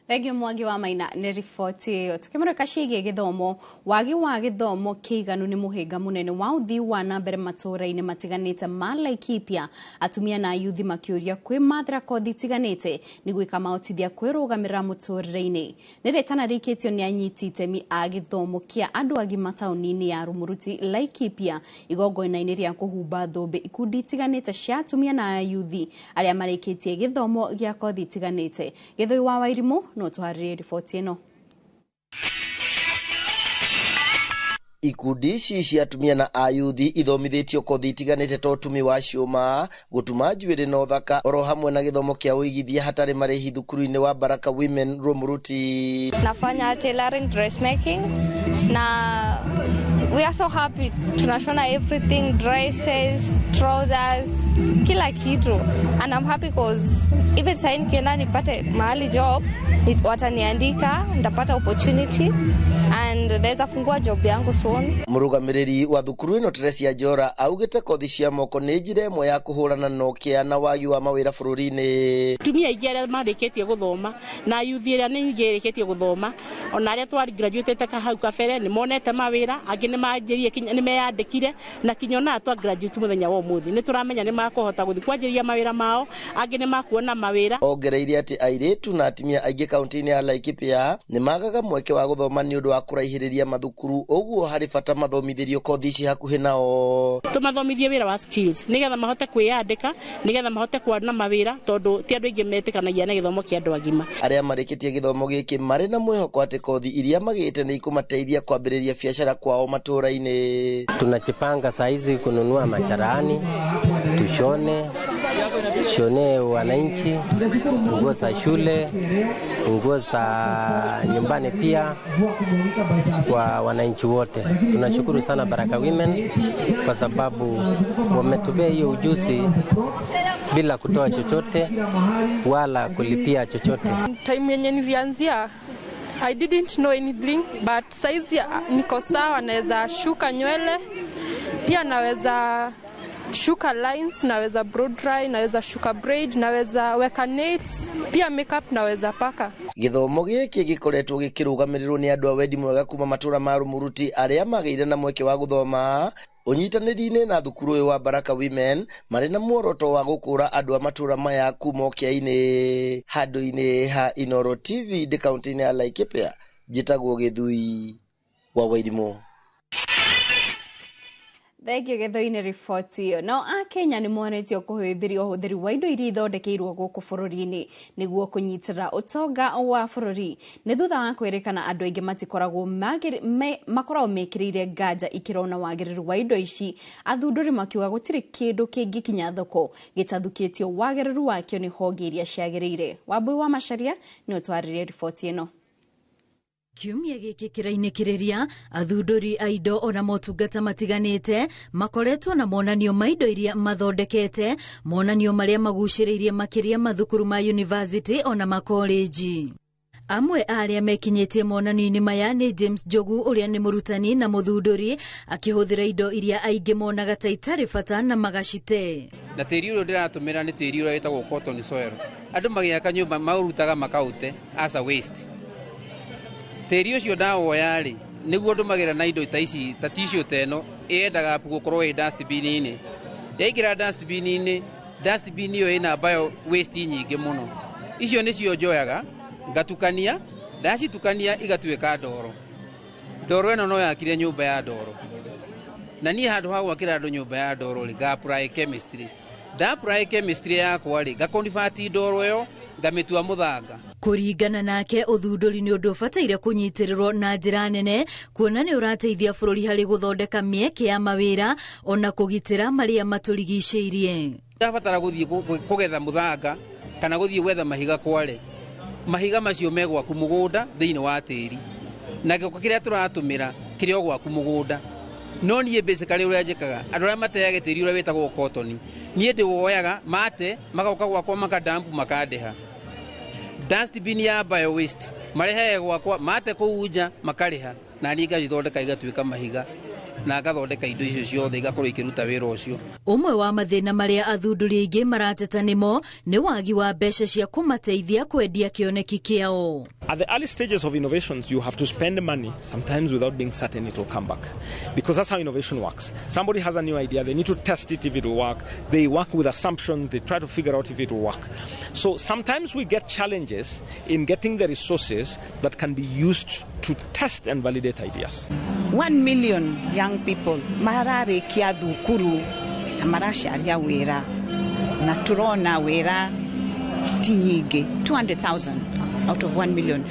Thengiũ Mwangi wa Maina nĩ riboti ĩyo. Tukĩmũrĩka ciĩgiĩ gĩthomo, wagi wa gĩthomo kĩiganu nĩ mũhĩnga mũnene wa ũthii wa na mbere matũũra-inĩ matiganĩte ma Laikipia. Atumia na ayuthi makĩũria kwĩmathĩra kothi itiganĩte nĩguo ikamahotithia kwĩrũgamĩrĩra mũtũũrĩre-inĩ. Nĩ rĩtana rĩikĩtio nĩ anyiti itemi a gĩthomo kĩa andũ agima taũni-inĩ ya Rumuruti Laikipia igongona-inĩ rĩa kũhumba thũmbĩ ikundi itiganĩte cia atumia na ayuthi arĩa marĩkĩtie gĩthomo gĩa kothi itiganĩte. Gĩthũi wa Wairimũ no tuharĩrie riboti ĩno. Ikundi ici cia atumia na ayuthi ithomithĩtio kothi itiganĩte ta ũtumi wa ciũma, gũtuma njuĩrĩ na ũthaka, oro hamwe na gĩthomo kĩa ũigithia hatarĩ marĩhi thukuru-inĩ wa Baraka Women Rumuruti. Nafanya tailoring, dressmaking na we are so happy. Tunashona everything, dresses, trousers, kila kitu. And I'm happy cause even sasa nikienda nipate mahali job, wataniandika, nitapata opportunity and naweza fungua job yangu soon. Mũrũgamĩrĩri wa thukuru ĩno Teresia Njora augĩte kothi cia moko nĩ njĩra ĩmwe ya kũhũrana na ũkĩa na wagi wa mawĩra bũrũri-inĩ. Atumia aingĩ arĩa marĩkĩtie gũthoma na yuthi ĩrĩa nĩ nyingĩ ĩrĩkĩtie gũthoma, ona arĩa twari graduate hau kabere nĩ monete mawĩra, angĩ nĩ manjĩrie kinya nĩ meyandĩkire, na kinya ona twa graduate mũthenya wa ũmũthĩ nĩ tũramenya nĩ makũhota gũthiĩ kwanjĩrĩria mawĩra mao, angĩ nĩ makuona mawĩra. Ongereire atĩ airĩtu na atumia aingĩ kaunti-inĩ ya Laikipia nĩ magaga mweke wa gũthoma nĩ ũndũ wa kũraihĩrĩria mathukuru, ũguo harĩ bata mathomithĩrio kothi ici hakuhĩ nao. Tũmathomithie wĩra wa skills nĩgetha mahote kwĩyandĩka, nĩgetha mahote kuona mawĩra, tondũ ti andũ aingĩ metĩkanagia na gĩthomo kĩa andũ agima. Arĩa marĩkĩtie gĩthomo gĩkĩ marĩ na mwĩhoko atĩ kothi iria magĩte nĩ ikũmateithia kwambĩrĩria biacara kwao matũũra-inĩ. Tunajipanga saizi kununua macharani, tushone tushonee wananchi nguo za shule, nguo za nyumbani pia kwa wananchi wote. Tunashukuru sana Baraka Women kwa sababu wametupea hiyo ujuzi bila kutoa chochote wala kulipia chochote. Time yenye nilianzia I didn't know anything, but saizi niko sawa, naweza shuka nywele, pia naweza shuka lines, naweza blow dry, naweza shuka braid, naweza weka nails, pia makeup naweza paka. Githomo giki gikoretwo gikirugamirĩrwo nĩ andũ a wendi mwega kuma matũra ma Rumuruti arĩa magĩire na mweke wa gũthoma ũnyitanĩri-inĩ na thukuru ũyũ wa Baraka Women marĩ na muoroto wa gũkũra andũ a matũra maya kuma ũkĩa-inĩ. Handũ-inĩ ha Inooro TV ndĩ kaunti-inĩ ya Laikipia, njĩtagwo Gĩthui wa Wairimũ. Thengiũ Gĩthũi-inĩ riboti ĩyo. Nao Akenya nĩ monetio kũhĩmbĩria ũhũthĩri wa indo iria ithondekeirwo gũkũ bũrũri-inĩ nĩguo kũnyitĩrĩra ũtonga wa bũrũri. Nĩ thutha wa kwĩrĩkana andũ aingĩ matikoragwo makoragwo mekĩrĩire nganja ikĩrona wagĩrĩru wa indo ici, athundũri makiuga gũtirĩ kĩndũ kĩngĩkinya thoko gĩtathukĩtio wagĩrĩru wakĩo nĩ honge iria ciagĩrĩire. Wambui wa Macharia nĩ ũtwarĩrie riboti ĩno. Kiumia gĩkĩ kĩrainĩkĩrĩria athundũri a indo ona motungata matiganĩte makoretwo na monanio ma indo iria mathondekete, monanio marĩa magucĩrĩirie makĩria mathukuru ma university ona makoleji. Amwe a arĩa mekinyĩtie monanio-inĩ maya nĩ James Njogu ũrĩa nĩ mũrutani na mũthundũri akĩhũthĩra indo iria aingĩ monaga ta itarĩ bata na magacite. Na tĩri ũrĩa ndĩratũmĩra nĩ tĩri ũrĩa wĩtagwo cotton soil. Andũ magĩaka nyũmba maũrutaga makaũte as a waste. Tĩri ũcio ndawoya rĩ, nĩguo ndũmagĩra na indo ta ici ta tissue ta ĩno ĩendaga gũkorwo ĩ dustbin-inĩ. Yaingĩra dustbin-inĩ, dustbin ĩyo ĩna bio waste nyingĩ mũno. Icio nĩcio njoyaga ngatukania, ndacitukania igatuĩka ndoro. Ndoro ĩno no yakire nyũmba ya ndoro. Na niĩ handũ ha gwakĩra andũ nyũmba ya ndoro rĩ, nga apply chemistry. Nda apply chemistry yakwa rĩ, nga convert ndoro ĩyo ngamĩtua mũthanga. Kũringana nake ũthundũri nĩ ũndũ ũbataire kũnyitĩrĩrwo na njĩra nene kuona nĩ ũrateithia bũrũri harĩ gũthondeka mĩeke ya mawĩra ona kũgitĩra marĩa matũrigicĩirie. Ndabatara gũthiĩ kũgetha mũthanga kana gũthiĩ gwetha mahiga kware. Mahiga macio me gwaku mũgũnda thĩinĩ wa tĩri, na gĩko kĩrĩa tũratũmĩra kĩrĩ o gwaku mũgũnda. No niĩ basically ũrĩa njĩkaga, andũ arĩa mateaga tĩri ũrĩa wĩtagwo cotton, niĩ ndĩwoyaga mate magoka gwakwa makadampu makandĩha. Dustbin ya bio waste marehaga gwakwa mate kũu nja makarĩha, na niĩ ngacithondeka igatuĩka mahiga na ngathondeka indo icio ciothe igakorwo ikĩruta wĩra ũcio. Ũmwe wa mathĩna marĩa athundũri aingĩ marateta nĩmo nĩ wagi wa mbeca cia kũmateithia kwendia kĩoneki kĩao. At the early stages of innovations, you have to spend money, sometimes without being certain it will come back. Because that's how innovation works. Somebody has a new idea, they need to test it if it will work. They work with assumptions, they try to figure out if it will work. So sometimes we get challenges in getting the resources that can be used to test and validate ideas. 1 million young people mararĩkia thukuru na maracaria wĩra, na tũrona wĩra ti nyingĩ, 200,000 out of 1 million,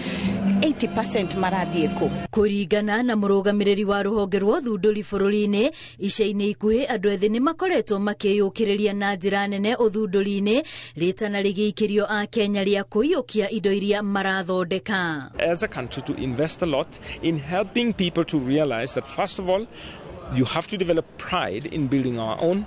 80% marathiĩ kũ. Kũringana na mũrũgamĩrĩri wa rũhonge rwa ũthundũri bũrũri-inĩ, ica-inĩ ikuhĩ andũ ethĩ nĩ makoretwo makĩyũkĩrĩria na njĩra nene ũthundũri-inĩ, rĩtana rĩgĩikĩrio a Kenya rĩa kũiyũkia indo iria marathondeka. As a country to invest a lot in helping people to realize that first of all, you have to develop pride in building our own.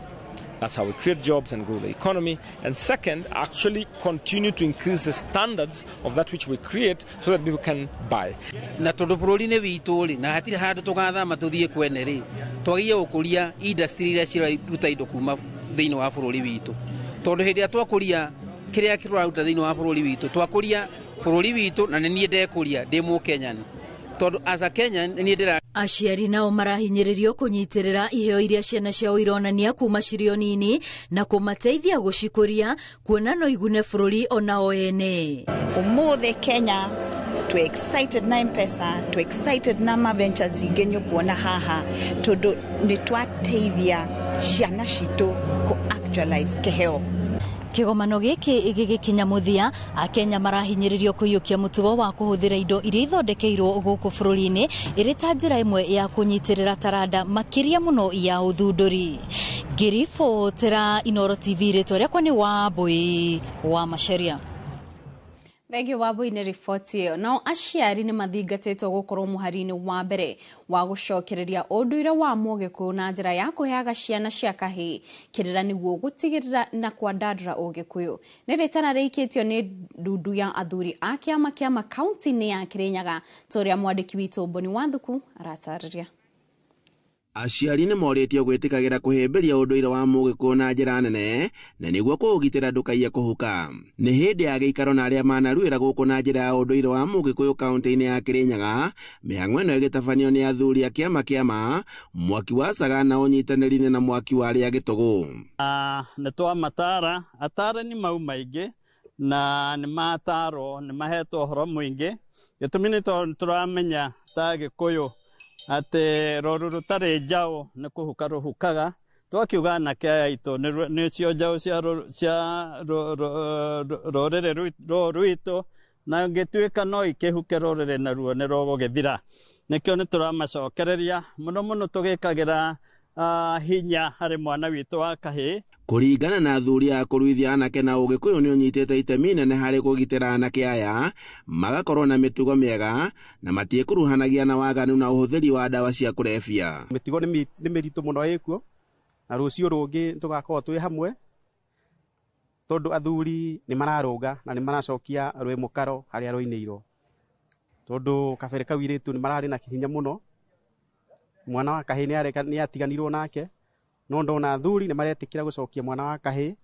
That's how we create jobs and grow the economy. And second, actually continue to increase the standards of that which we create so that people can buy. Na tondũ bũrũri-inĩ witũ rĩ, na hatirĩ handũ tũgathama tũthiĩ kwene rĩ, twagĩrĩire gũkũria industry iria ciraruta indo kuma thĩinĩ wa bũrũri witũ. Tondũ hĩndĩ ĩrĩa twakũria kĩrĩa kĩraruta thĩinĩ wa bũrũri witũ, twakũria bũrũri witũ, na nĩ niĩ ndekũria ndĩ Mũkenyani. Tondũ as a Kenyan nĩ niĩ ndĩra. Aciari nao marahinyĩrĩrio kũnyitĩrĩra iheo iria ciana ciao ironania kuma cirĩ o nini na kũmateithia gũcikũria kuona no igune bũrũri onao ene. Ũmũthĩ Kenya twe excited na M-Pesa, twe excited na ma ventures ingĩ nyũkuona haha, tondũ nĩ twateithia ciana citũ kũ actualize kĩheo. Kĩgomano gĩkĩ gĩgĩkinya mũthia, Akenya marahinyĩrĩrio kũiyũkia mũtugo wa kũhũthĩra indo iria ithondekeirwo gũkũ bũrũri-inĩ ĩrĩ ta njĩra ĩmwe ya kũnyitĩrĩra taranda makĩria mũno ya ũthundũri. Ngĩribotera Inooro TV, rĩtwa rĩakwa nĩ Wambui wa Macharia. Thengiũ Wambui nĩ riboti ĩyo. Nao aciari nĩ mathingatĩtwo gũkorwo mũhari-inĩ wa mbere wa gũcokereria ũndũire wa Mũgĩkũyũ na njĩra ya kũheaga ciana cia kahĩĩ kĩrĩra nĩguo gũtigĩrĩra na kwandandũra Ũgĩkũyũ. Nĩ rĩtana rĩikĩtio nĩ ndundu ya athuri a kĩama kĩa kaunti-inĩ ya Kĩrĩnyaga, ta ũrĩa mwandĩki witũ Mboni Wathuku aratarĩria. Aciari nĩ morĩtio gwĩtĩkagĩra kũhĩmbĩria ũndũire wa Mũgĩkũyũ na njĩra nene na nĩguo kũũgitĩra ndũkaiye kũhuka. Nĩ hĩndĩ ya gĩikaro na arĩa manaruĩra gũkũ na njĩra ya ũndũire wa Mũgĩkũyũ kaunti-inĩ ya Kĩrĩnyaga, mĩhang'o ĩno ĩgĩtabanio nĩ athuri a kĩama kĩama mwaki wa Sagana ũnyitanĩri-inĩ na mwaki wa arĩa gĩtũgũ. Nĩ twamatara, atarani mau maingĩ na nĩ matarwo, nĩ mahetwo ũhoro mũingĩ. Gĩtũmi nĩ tondũ tũramenya ta Gĩkũyũ atĩ rũru rũtarĩ njaũ nĩ kũhuka rũhukaga. Twakiuga anake aya aitũ nĩcio njaũ cia rũrĩrĩ rũrũ rwitũ, na ngĩtuĩka no ikĩhuke rũrĩrĩ naruo nĩ rũgũgĩthira. Nĩkĩo nĩ tũramacokereria mũno mũno tũgĩkagĩra hinya harĩ mwana witũ wa kahĩĩ. Kũringana na athuri a kũruithia anake na Ũgĩkũyũ nĩ ũnyitĩte itemi nene harĩ kũgitĩra anake aya magakorwo na mĩtugo mĩega na matiĩkuruhanagia na waganu na ũhũthĩri wa ndawa cia kũrebia. Mĩtigo nĩ mĩritũ mũno ĩkuo, na rũciũ rũngĩ tũgakorwo twĩ hamwe, tondũ athuri nĩ mararũga na nĩ maracokia rwĩ mũkaro harĩa rũinĩirwo. Tondu kabere kau irĩtu nĩ mararĩ na hinya mũno. Mwana wa kahĩĩ nĩ atiganirwo nake, no ndona athuri nĩ maretĩkĩra gũcokia mwana wa kahĩĩ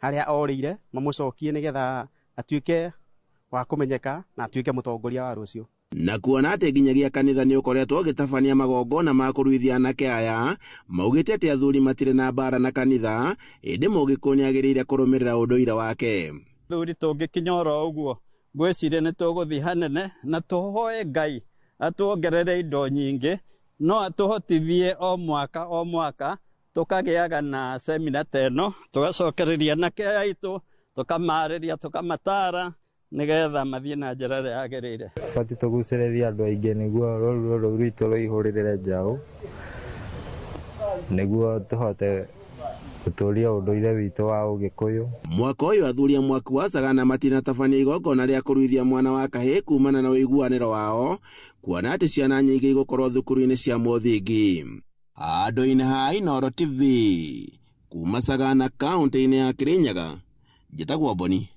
harĩa orĩire, mamũcokie nĩgetha atuĩke wa kũmenyeka na atuĩke mũtongoria wa rũciũ. Na kuona atĩ nginyagia kanitha nĩ ũkoretwo ũgĩtabania magongona ma kũruithia anake aya, maugĩte atĩ athuri matirĩ na mbara na kanitha, ĩndĩ mũgĩkũyũ nĩagĩrĩire kũrũmĩrĩra ũndũire wake. Thuri tũngĩkinya oro ũguo ngwĩciria nĩ tũgũthiĩ hanene na tũhoe Ngai atuongerere indo nyingĩ, no atũhotithie o mwaka tũkagĩaga na semina ta ĩno, tũgacokereria anake aitũ, tũkamarĩria, tũkamatara nĩgetha mathiĩ na njĩra ĩrĩa yagĩrĩire. Tũbatiĩ tũgucĩrĩrie andũ aingĩ nĩguo rũrũ rũu rwitũ rũihũrĩrĩre njaũ, nĩguo tũhote gũtũria ũndũire witũ wa ũgĩkũyũ. Mwaka ũyũ athuri a mwaki wa Sagana matinatabania igongona rĩa kũruithia mwana wa kahĩĩ kumana na ũiguanĩro wao, kuona atĩ ciana nyingĩ igũkorwo thukuru-inĩ cia mũthingi. Andũ-inĩ ha Inooro TV kuma Sagana kaũntĩ-inĩ ya Kirinyaga, njĩtagwo Boni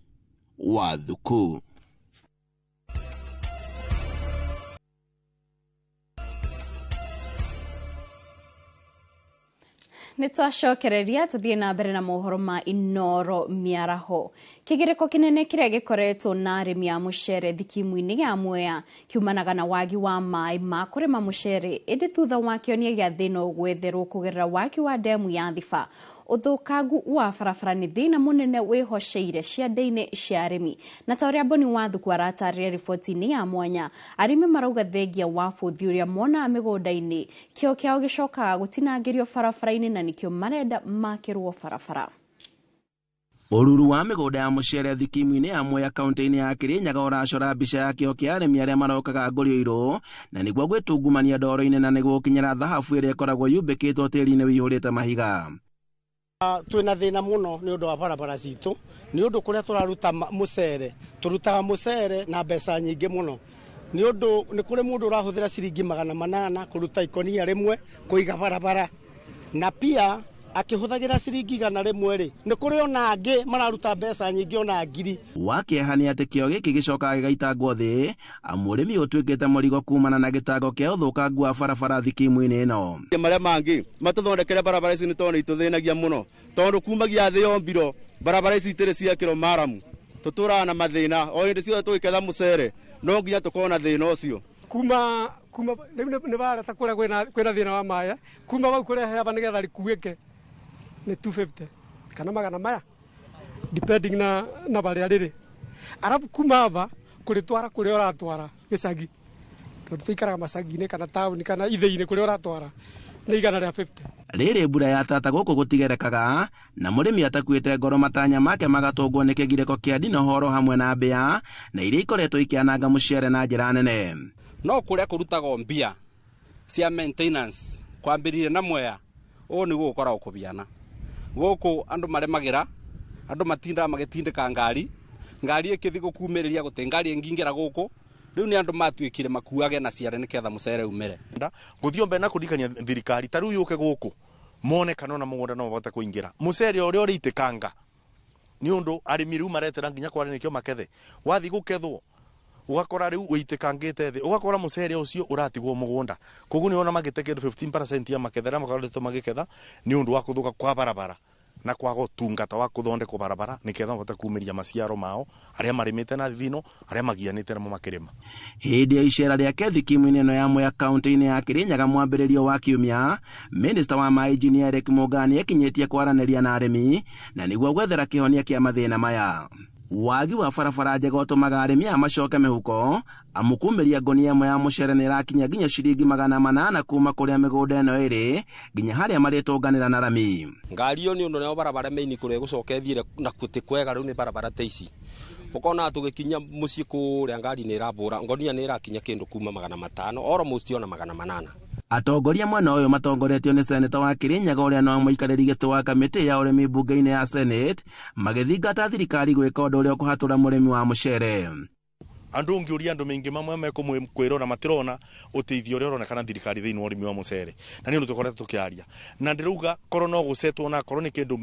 wa Thuku. Nĩ twacokereria tũthiĩ na mbere na mohoro ma Inooro mĩaraho. Kĩgirĩko kĩnene kĩrĩa gĩkoretwo na arĩmi a mũcere thikimu-inĩ ya Mwea kiumanaga na wagi wa maĩ ma kũrĩma mũcere, ĩndĩ thutha wa kĩonia gĩa thĩna gwetherwo kũgerera waki wa ndemu ya Thiba, ũthũkangu wa barabara nĩ thĩna mũnene wĩhoceire ciande-inĩ cia arĩmi. Na ta ũrĩa Boni wa Thuku aratarĩria riboti-inĩ ya mwanya, arĩmi marauga thengia wa bũthi ũrĩa monaga mĩgũnda-inĩ, kĩo kĩao gĩcokaga gũtinangĩrio barabara-inĩ na nĩkĩo marenda makĩrwo barabara. Ũruru wa mĩgũnda ya mũcere thikimu-inĩ ya Mwea kaũntĩ-inĩ ya Kirinyaga ũracora mbica ya kĩo kĩa arĩmi arĩa marokaga ngũrio irũ na nĩguo gwĩtungumania ndoro-inĩ na nĩguo gũkinyĩra thahabu ĩrĩa ĩkoragwo yũmbĩkĩtwo tĩri-inĩ ũihũrĩte mahiga. Twĩna thĩna mũno nĩ ũndũ wa barabara citũ, nĩ ũndũ kũrĩa tũraruta mũcere, tũrutaga mũcere na mbeca nyingĩ mũno, nĩ ũndũ nĩ kũrĩ mũndũ ũrahũthĩra ciringi 800 kũruta ikonia rĩmwe kũiga barabara, na pia akĩhũthagĩra ciringi 100 rĩ, nĩ kũrĩ ona angĩ mararuta mbeca nyingĩ ona 1000. Wa kĩeha nĩ atĩ kĩo gĩkĩ gĩcokaga gĩgaitangwo thĩ, amu ũrĩmi ũtuĩkĩte mũrigo kumana na gĩtango kĩa ũthũkangu wa barabara thikimu-inĩ ĩno. Marĩa mangĩ matũthondekere barabara ici nĩ tondũ nĩ itũthĩnagia mũno, tondũ kumagia thĩ yombirwo barabara ici itirĩ ciakĩrwo maramu, tũtũraga na mathĩna o hĩndĩ ciothe tũgĩketha mũcere no nginya tũkorwo na thĩna ũcio. Kuma rĩu nĩ barata kũrĩa kwĩna thĩna wa maĩ, kuma bau kũrehe aba nĩgetha rĩkuĩke nĩ 250 kana magana maya depending na barĩa rĩrĩ, arabu kuma aba kũrĩtwara kũrĩa ũratwara gĩcagi, tondũ tũikaraga macagi-inĩ kana taũni kana ithĩi-inĩ kũrĩa ũratwara nĩ 150. Rĩrĩ mbura ya tata gũkũ gũtigerekaga na mũrĩmi atakuĩte ngoro matanya make magatũngwo nĩ kĩgirĩko kĩa ndinohoro hamwe na mbĩa na iria ikoretwo ikĩananga mũcere na njĩra nene. No kũrĩa kũrutagwo mbia cia maintenance kwambĩrĩria na Mwea, ũũ nĩguo gũkoragwo kũbiana. Gũkũ andũ maremagĩra, andũ matindaga magĩtindĩka ngari, ngari ĩkĩthiĩ gũkumĩrĩria gũtĩ ngari ĩngĩingĩra gũkũ, rĩu nĩ andũ matuĩkire makuage na ciare nĩketha mũcere umĩre. Gũthiĩ mbere na kũririkania thirikari ta rĩu yũke gũkũ mone kana ona mũgũnda no mahote kũingĩra mũcere ũrĩa ũrĩitĩkanga, nĩ ũndũ arĩmi rĩu maretera nginya kware nĩkĩo makethe, wathiĩ gũkethwo ũgakora rĩu ũitĩkangĩte thĩ, ũgakora mũcere ũcio ũratigwo mũgũnda, koguo nĩ wona magĩte kĩndũ 15% ya maketha arĩa makoretwo magĩketha nĩ ũndũ wa kũthũka kwa barabara na kwaga ũtungata wa kũthondekwo barabara nĩketha mahote kumĩria maciaro mao arĩa marĩmĩte na thithino, arĩa magianĩte namo makĩrĩma. Hĩndĩ ya icera rĩake thikimu-inĩ ĩno ya Mwea kaũntĩ-inĩ ya Kirinyaga mwambĩrĩrio wa kiumia, Minista wa maĩ Engineer Eric Mũngani ekinyĩtie kwaranĩria na arĩmi na nĩguo gwethera kĩhonia kĩa mathĩna maya. Wagi wa barabara njega ũtũmaga arĩmi aya macoke mĩhuko, amu kumĩria ngũnia ĩmwe ya mũcere nĩ ĩrakinya nginya ciringi 800 kuma kũrĩa mĩgũnda ĩno ĩrĩ nginya harĩa marĩtũnganĩra na rami. Ngari ĩyo nĩ ũndũ nayo barabara maini kũrĩa ĩgũcoka ĩthiĩre na ti kwega, rĩu nĩ barabara ta ici ũkona tũgĩkinya mũciĩ kũrĩa ngari nĩ ĩrabũra, ngonia nĩ ĩrakinya kĩndũ kuma 500 almost ona 800. Atongoria mwena ũyũ matongoretio nĩ seneta wa Kirinyaga ũrĩa no mũikarĩri gĩtĩ wa kamĩtĩ ya ũrĩmi mbunge-inĩ ya Senate magĩthingata thirikari gwĩka ũndũ ũrĩa ũkũhatũra mũrĩmi wa mũcere. Andũ ũngĩũria andũ maingĩ mamwe mekwĩrora matirona ũteithio ũrĩa ũronekana thirikari thĩinĩ wa ũrĩmi wa mũcere, na nĩ ũndũ tũkoretwo tũkĩaria na ndĩrauga korwo no gũcetwo na korwo nĩ kĩndũ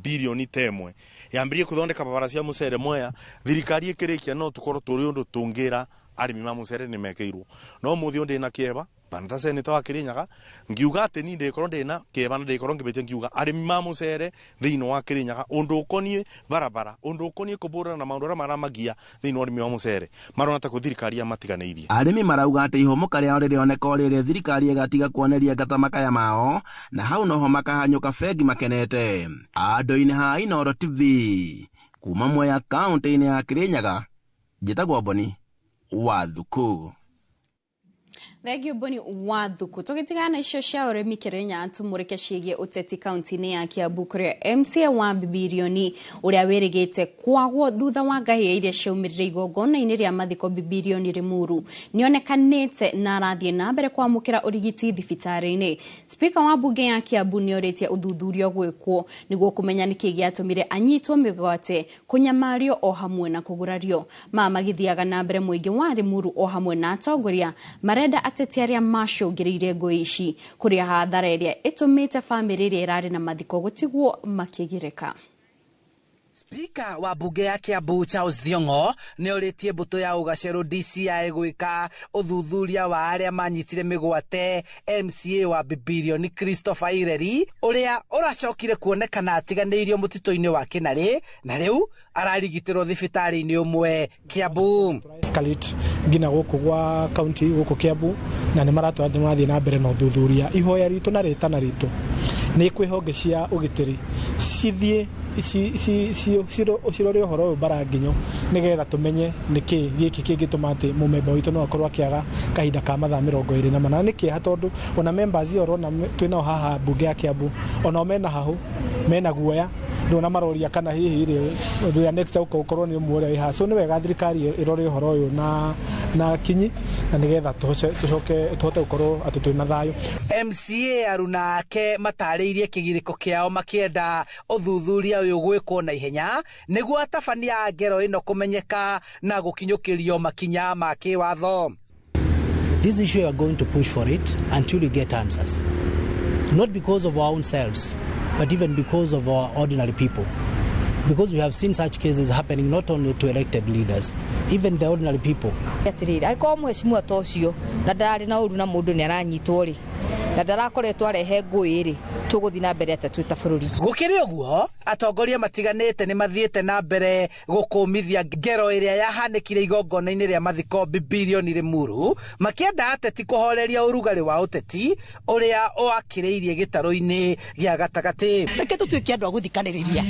birioni ta ĩmwe yambĩrĩrie kũthondeka barabara cia mũcere Mwea, thirikari ĩkĩrĩkia no tũkorwo tũrĩ ũndũ tũngĩra Arĩmi ma mũcere nĩ mekĩirwo no mũthĩ ũyũ ndĩna kĩeva bana senator wa Kirinyaga ngiuga atĩ ni ndĩkorwo ndĩna kĩeva na ndĩkorwo ngĩbĩtia ngiuga arĩmi ma mũcere thĩinĩ wa Kirinyaga ũndũ ũkoniĩ barabara ũndũ ũkoniĩ kũbũrana na maũndũ arĩa maramagia thĩinĩ wa ũrĩmi wa mũcere marona ta kũ thirikari yamatiganĩirie. Arĩmi marauga atĩ ihomoka rĩao rĩrĩoneka o rĩrĩa thirikari ĩgatiga kuoneria ngata makaya mao na hau noho makahanyũka bengi makenete. Andũ-inĩ ha Inooro TV kuma Mwea kaũntĩ-inĩ ya Kirinyaga, njĩtagwo Boni wa Thuku. Thank you Boni wa Thuku. Tũgĩtigana icio cia ũrĩmi Kĩrĩnya tũmũrĩke ciĩgiĩ ũteti kaunti-inĩ ya Kiambu kũrĩa MCA wa Bibirioni ũrĩa wĩrĩgĩte kwagwo thutha wa ngahĩha iria ciaumĩrire igongona-inĩ rĩa mathiko Bibirioni Limuru nĩonekanĩte na arathiĩ na mbere kwamũkĩra ũrigiti thibitarĩ-inĩ. Spika wa mbunge ya Kiambu nĩorĩtie ũthuthuria gwĩkwo nĩguo kũmenya nĩkĩ gĩatũmire anyitwo mĩgwate, kũnyamario o hamwe na kũgurario. Maya magĩthiaga na mbere mũingĩ wa Limuru o hamwe na atongoria marenda ateti arĩa macũngĩrĩirie ngũĩ ici kũrĩa hathara ĩrĩa ĩtũmĩte bamĩrĩ ĩrĩa ĩrarĩ na mathiko gũtigwo makĩgirĩka. Spika wa mbunge ya Kiambu Charles Thiong'o nĩ orĩtie mbũtũ ya ũgacerũ DCI gwĩka ũthuthuria wa arĩa manyitire mĩgwate MCA wa Bibirioni Christopher Ireri ũrĩa ũracokire kuonekana atiganĩirio mũtitũ-inĩ wa Kĩnarĩ na rĩu ararigitĩrwo thibitarĩ-inĩ ũmwe Kiambu. Escalate nginya gũkũ gwa county gũkũ Kiambu na nĩ maratwara nĩ marathiĩ na mbere na ũthuthuria. Ihoya ritũ na rĩtana ritũ nĩ kwĩ honge cia ũgitĩri cithiĩ cirore ũhoro ũyũ mbara nginyo nĩgetha tũmenye nĩkĩ gĩkĩ kĩngĩtũma atĩ mũmemba witũ no akorwo akĩaga kahinda ka mathaa 24. Nĩ kĩeha tondũ ona members ĩyo ũrona twĩnao haha mbunge ya Kiambu onao mena hahũ, mena guoya ndona maroria kana hihi rĩ ũrĩa next ũkorwo nĩ ũmwe ũrĩa wĩ haha. So nĩ wega thirikari ĩrore ũhoro ũyũ na kinyi na nĩgetha tũcoke tũhote gũkorwo atĩ twĩna thayũ. MCA aruna ake matarĩirie kĩgirĩko kĩao makĩenda ũthuthuria ũyũ gwĩkwo na ihenya nĩguo atabania a ngero ĩno kũmenyeka na gũkinyũkĩrio makinya ma kĩwatho. This issue we are going to push for it until we get answers. Not because of our own selves, but even because of our ordinary people. Because we have seen such cases happening not only to elected leaders, even the ordinary people. Atiriri angĩkorwo mũhecimua ta ũcio na ndararĩ na ũru na mũndũ nĩ aranyitwo rĩ na ndarakoretwo arehe ngũĩ rĩ tũgũthiĩ na mbere atĩa twĩ ta bũrũri. Gũkĩrĩ ũguo atongoria matiganĩte nĩ mathiĩte na mbere gũkũmithia ngero ĩrĩa yahanĩkire igongona-inĩ rĩa mathiko Bibirioni Limuru makĩenda ateti kũhoreria ũrugarĩ wa ũteti ũrĩa wakĩrĩirie gĩtarũ-inĩ gĩa gatagatĩ. Reke tũtuĩke andũ a gũthikanĩrĩria,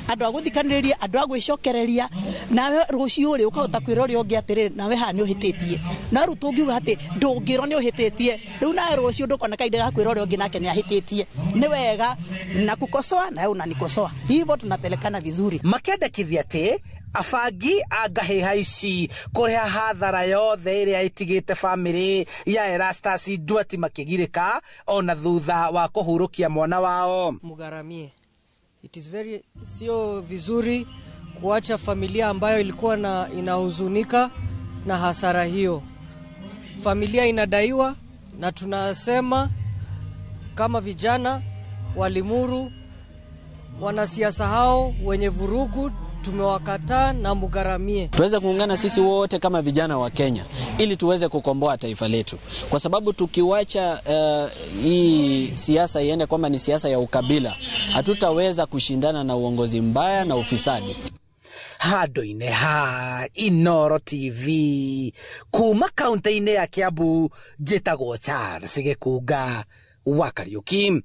andũ a gũthikanĩrĩria, andũ a gwĩcokereria, nawe rũciũ rĩ ũkahota kwĩra ũrĩa ũngĩ atĩrĩrĩ nawe haha nĩ ũhĩtĩtie, no rĩu tũngiuga atĩ ndũngĩrwo nĩ ũhĩtĩtie, rĩu nawe rũciũ ndũkona kahinda ga kwĩra ũrĩa ũngĩ nake nĩ ahĩtĩtie. Nĩ wega na kukosoa nawe unanikosoa, hivyo tunapelekana vizuri. Makĩendekithia atĩ abangi a ngahĩha ici kũrĩha hathara yothe ĩrĩa ĩtigĩte bamĩrĩ ya Erastus Nduati makĩgirĩka ona thutha wa kũhurũkia mwana wao. Mugharamie. It is very sio vizuri kuacha familia ambayo ilikuwa na inahuzunika na hasara hiyo. Familia inadaiwa na tunasema kama vijana wa Limuru, wanasiasa hao wenye vurugu tumewakataa na mugharamie. Tuweze kuungana sisi wote kama vijana wa Kenya ili tuweze kukomboa taifa letu, kwa sababu tukiwacha hii siasa iende kwamba ni siasa ya ukabila, hatutaweza kushindana na uongozi mbaya na ufisadi. Handũ-inĩ ha Inooro TV kuma kaunti-inĩ ya Kiambu njĩtagwo Charles Gĩkunga wa Kariuki.